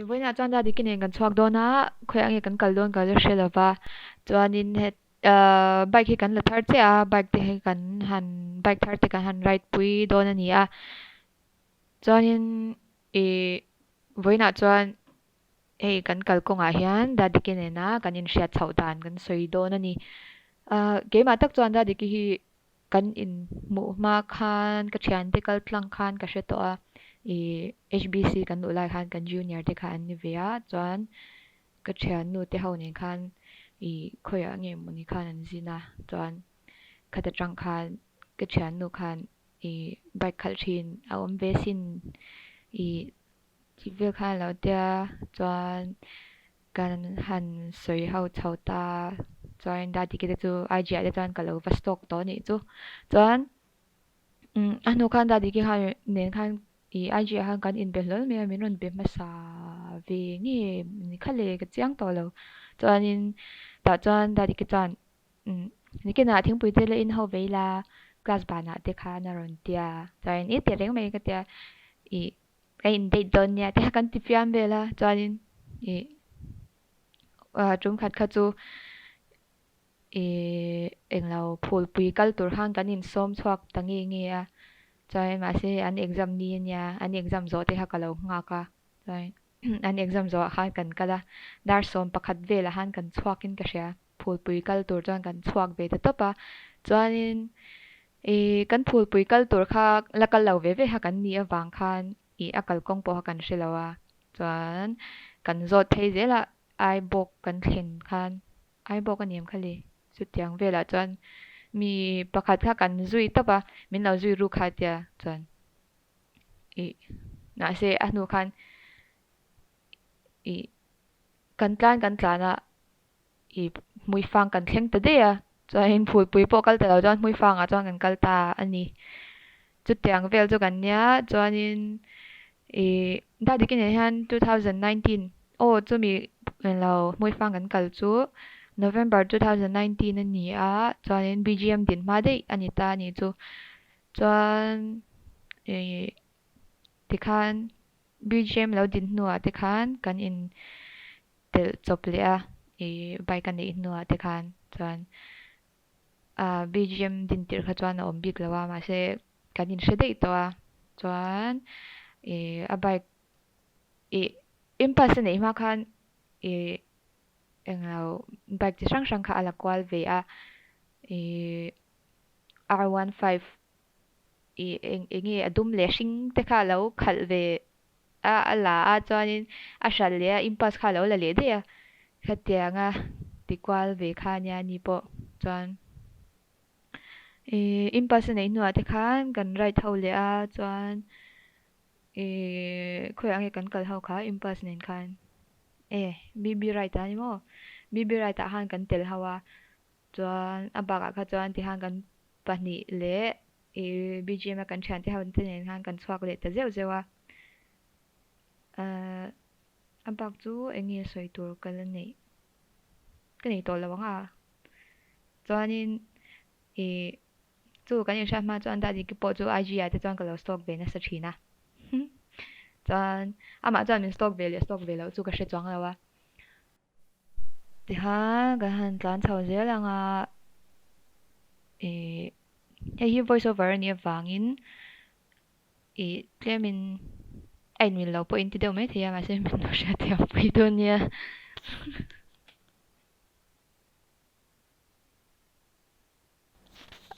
Vawiinah chuan Dadiki nen kan chhuak dawn a, khawiah nge kan kal dawn ka la hre lo va, chuanin het ahh bike hi kan la thar chiah a, bike te hi kan han bike thar te kan han ride pui dawn a ni a, chuanin ih vawiinah chuan hei kan kalkawngah hian Dadiki nena kan inhriat chhoh dan kan sawi dawn a ni. Ahh keimah tak chuan Dadiki hi Kan inhmuh hma khan ka thiante kal tlang khan ka hre tawh a, ih HBC kan luh lai khan kan junior te kha an ni ve a, chuan ka thiannu te ho nen khan ih khawiah nge mawni khan an zin a, chuan khata tang khan ka thiannu khan ih bike khalh thin a awm ve sin ih tih vel khan a lo tia, chuan Kan han sawi ho chho ta chuan Dadiki te chu IG ah te chuan ka lo va stalk tawh anih chu. Chuan umm a hnu khan Dadiki khan nen khan ih IG ah khan kan inbe hlawl mai a, min rawn be hmasa ve nge ni kha le ka chiang tawh lo. Chuanin tah chuan Dadiki chuan umm nikinah thingpui te la in ho ve ila class banah te khan a rawn tia chuanin i ti reng mai ka tia ih Ka in date dawn nia te kha kan ti fiam vel a, chuanin ih ah tum khat kha chu ih englo phulpui kal tur khan kan in sawm chhuak ta nge nge a, chuanin mahse an exam ni ania an exam zawh te kha ka lo nghak a, chuanin an exam zawh ah khan kan kal a, dar 11 velah khan kan chhuak in ka hria, phulpui kal tur chuan kan chhuak ve ta tawp a, chuanin Ih, kan phulpui kal tur kha la kal lo ve ve kha kan nih avang khan ih a kalkawng pawh kha kan hre lo a, chuan kan zawt phei zel a, Aibawk kan thlen khan, Aibawk a ni em kha le? Chutiang velah chuan mi pakhat kha kan zui tawp a, min lo zui ru kha tia chuan ih mahse a hnu khan ih kan tlan kan tlan a, I hmuifang kan thleng ta daih a, chuanin phulpui pawh kal ta lo chuan hmuifangah chuan kan kal ta a ni. Chutiang vel chu kan nia, chuanin i Dadiki nen hian 2019 aw chumi lo hmuifang kan kal chu November 2019 a ni a, chuanin BGM din hma daih a ni ta a ni chu. Chuan i tikhan BGM lo din hnuah te khan kan in telh chawp leh a ih bike a neih hnuah te khan chuan ah BGM din tirh kha chuan a awm bik lo a mahse kan inhre daih tawh a chuan ih a bike ih impulse a neih hma khan ih englo bike chi hrang hrang kha a la kual ve a ih R15 ih eng enge a dum leh hring te kha a lo khalh ve a a la a chuanin a hralh leh a impulse kha a lo la leh daih a khatianga ti kual ve kha ania ni pawh chuan ih impulse a neih hnuah te khan kan ride ho leh a chuan ih khawiah nge kan kal ho kha impulse nen khan e BB ride ah a ni maw BB ride ah khan kan tel ho a chuan a bakah kha chuan tikhan kan pahnih leh ih BGM a kan thiante ho te nen khan kan chhuak leh ta zeuh zeuh a, ahh a bak chu eng nge sawi tur ka la neih ka nei tawh lo ang a, chuanin ih chu kan inhriat hma chuan Dadiki pawh chu IG ah te chuan ka lo stalk ve nasa thin a, chuan amah chuan min stalk ve leh stalk ve loh chu ka hre chuang lo a. Tikhan kan han tlan chho zel ang a, ih hei hi voice over a nih avangin ih tlemin a inmil lo pawhin ti deuh mai thei a mahse min lo hriatthiam pui dawn nia.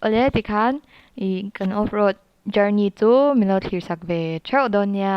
Awle tikhan ih kan off road journey chu min lo thlir sak ve theuh dawn nia.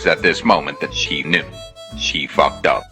was at this moment that she knew. She fucked up.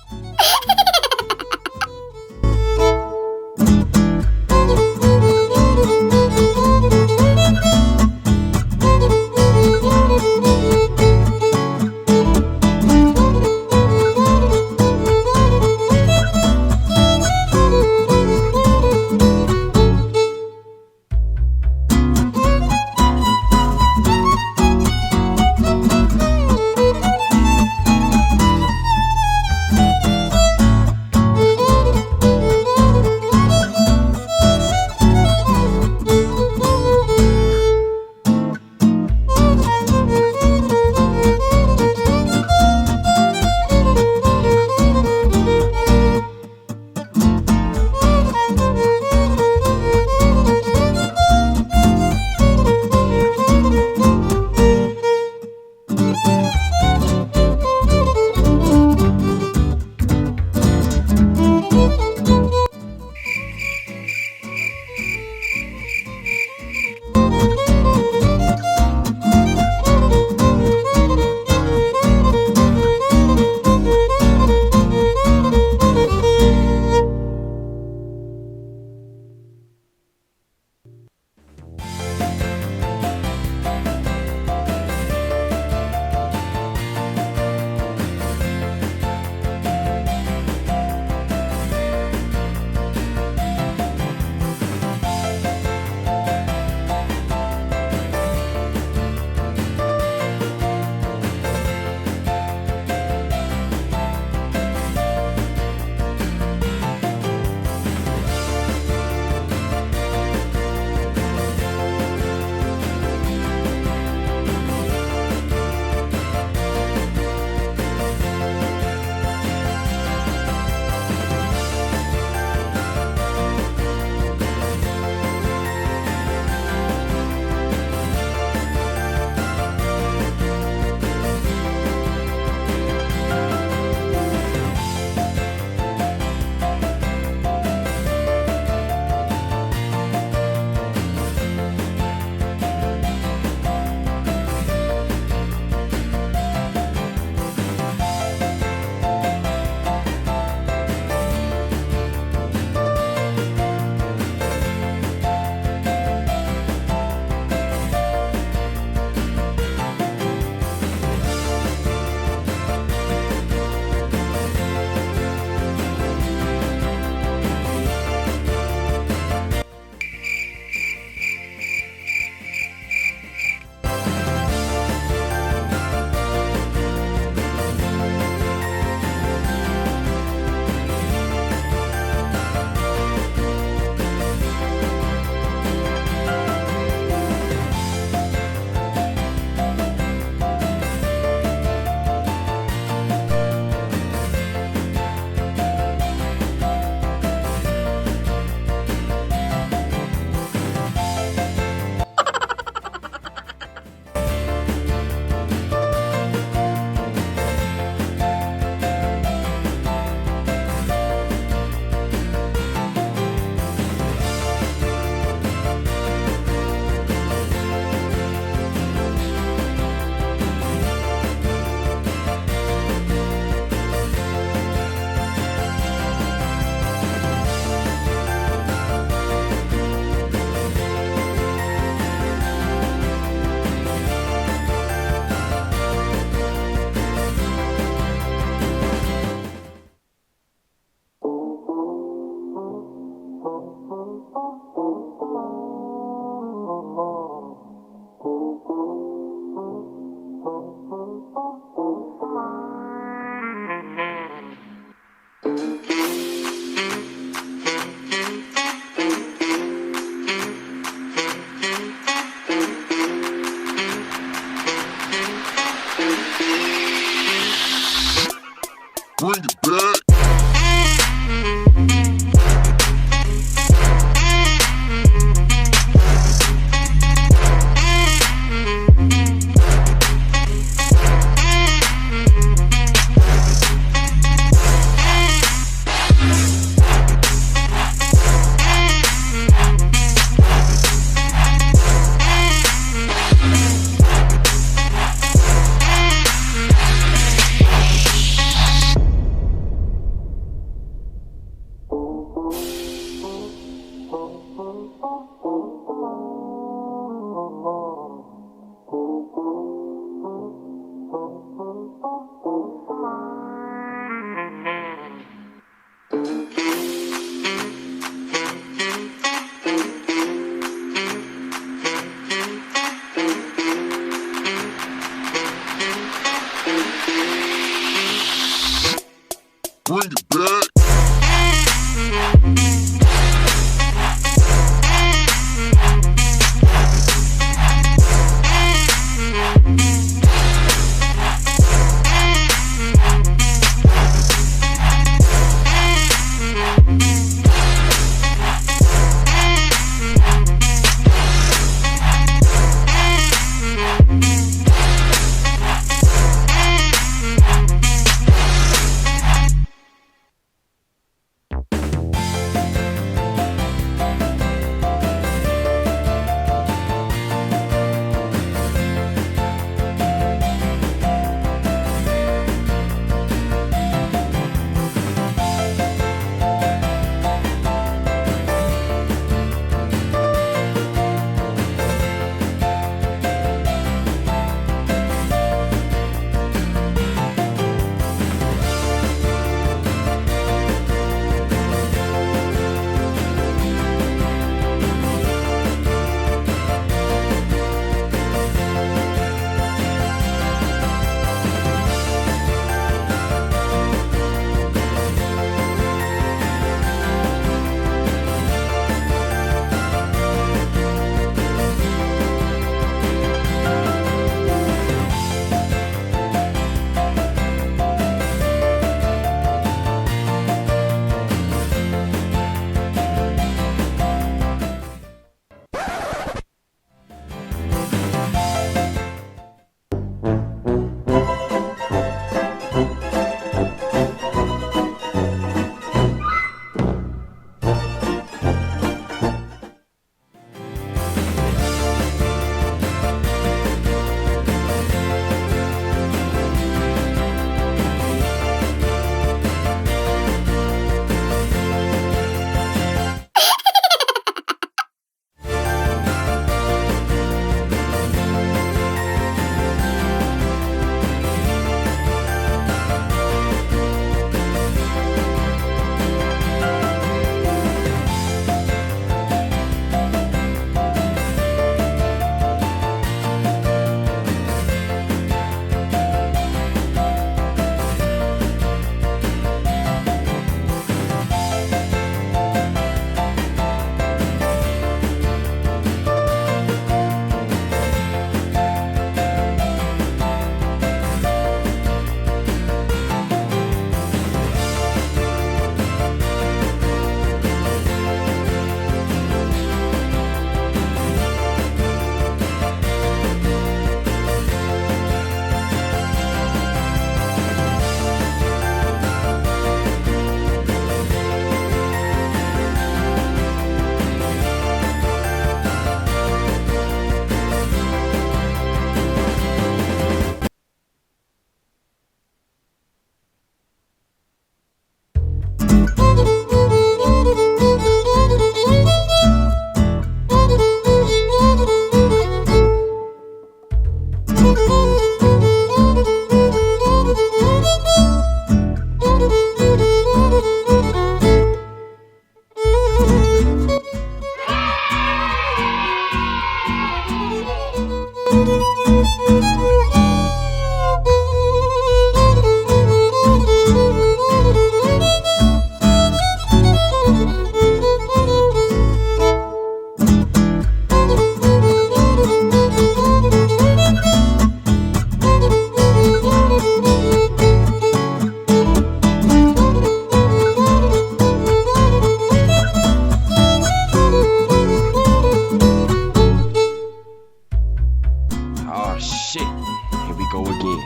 Oh shit. Here we go again.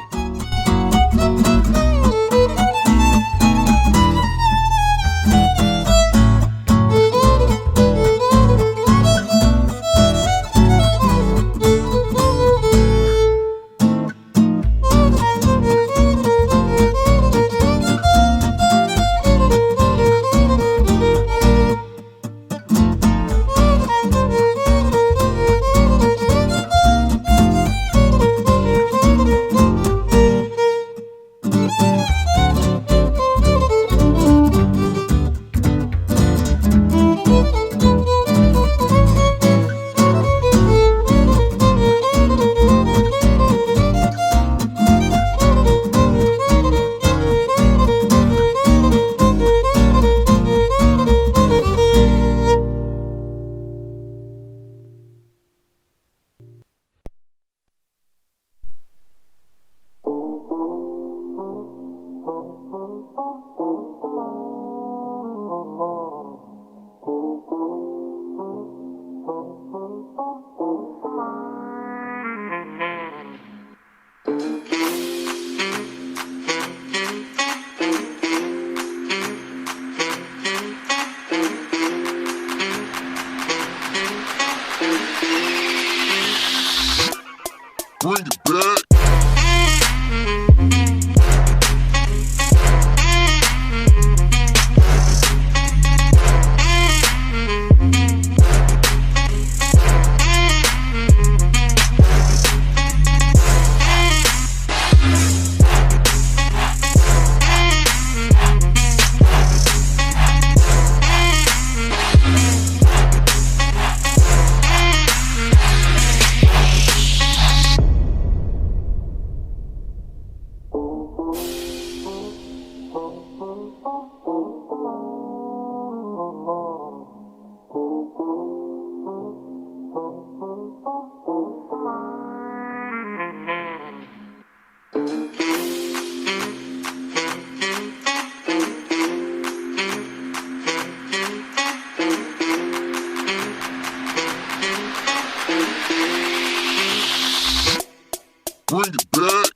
Bring it back. Bring it back.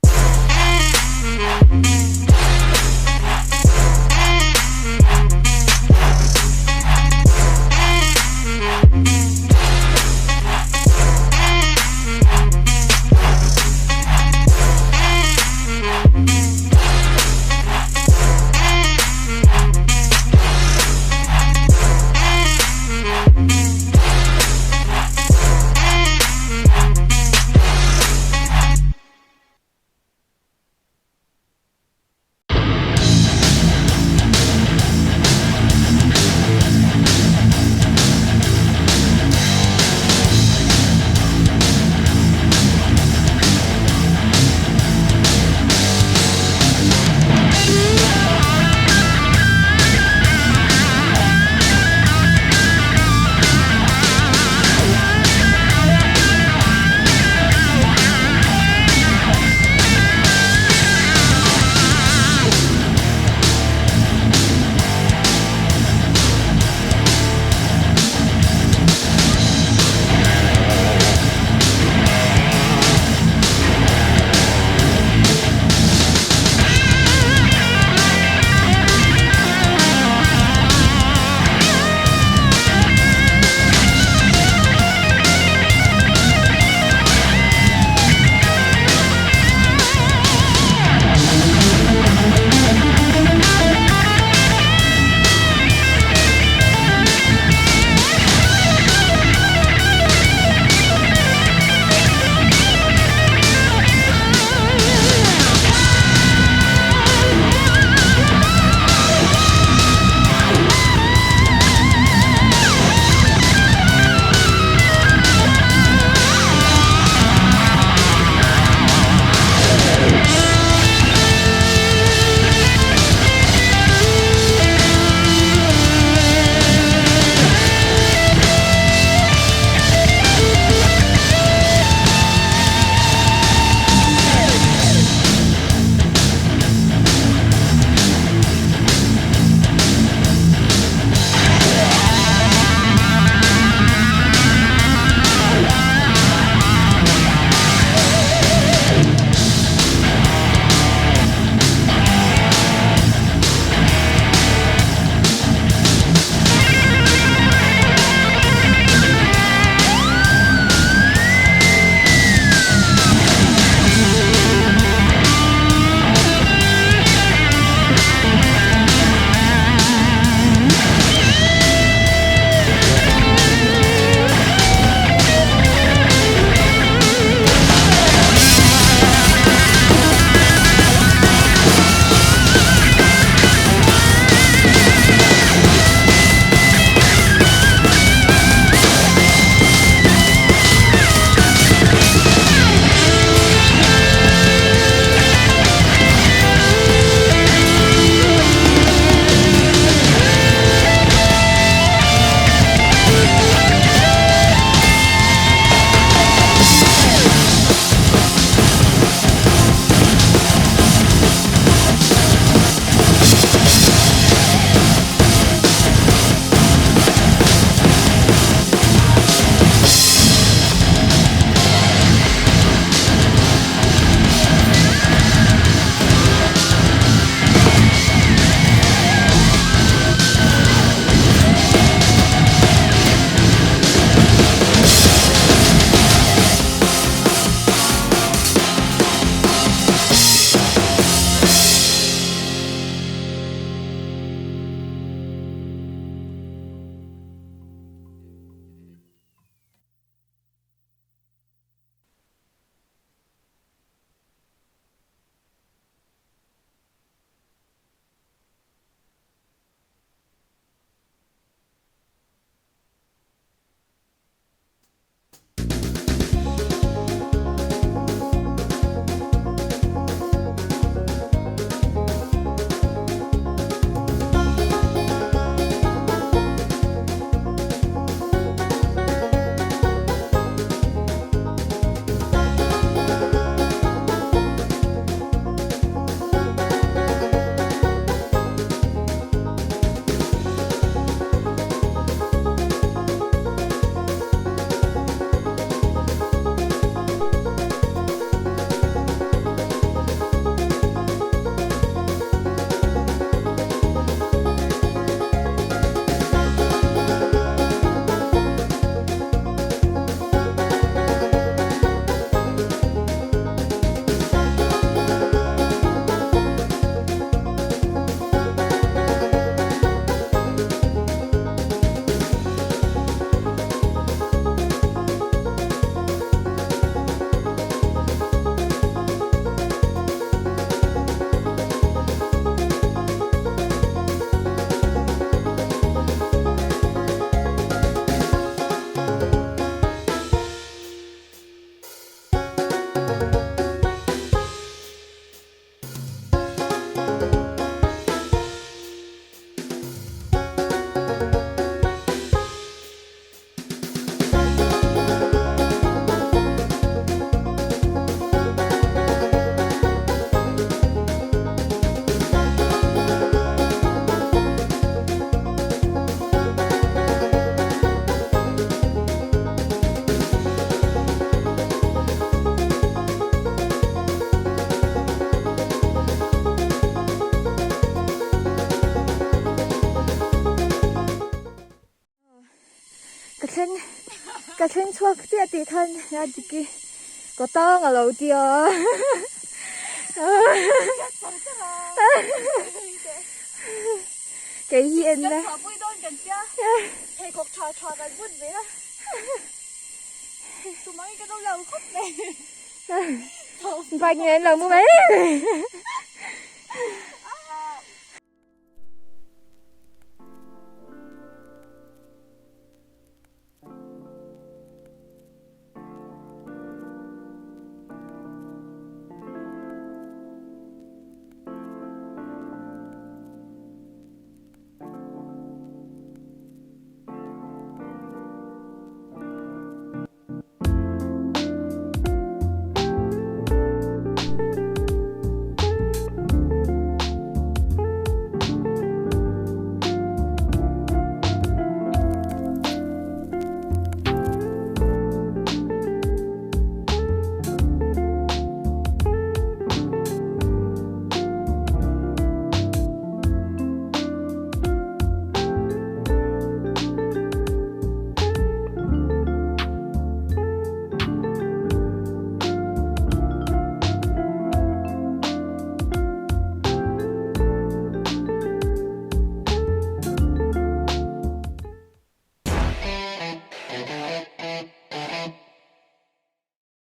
Ka thleng chhuak chiah tih khan a dik i kaw tang a lo ti a. Kei hi en la. Bike nen lo mu mai.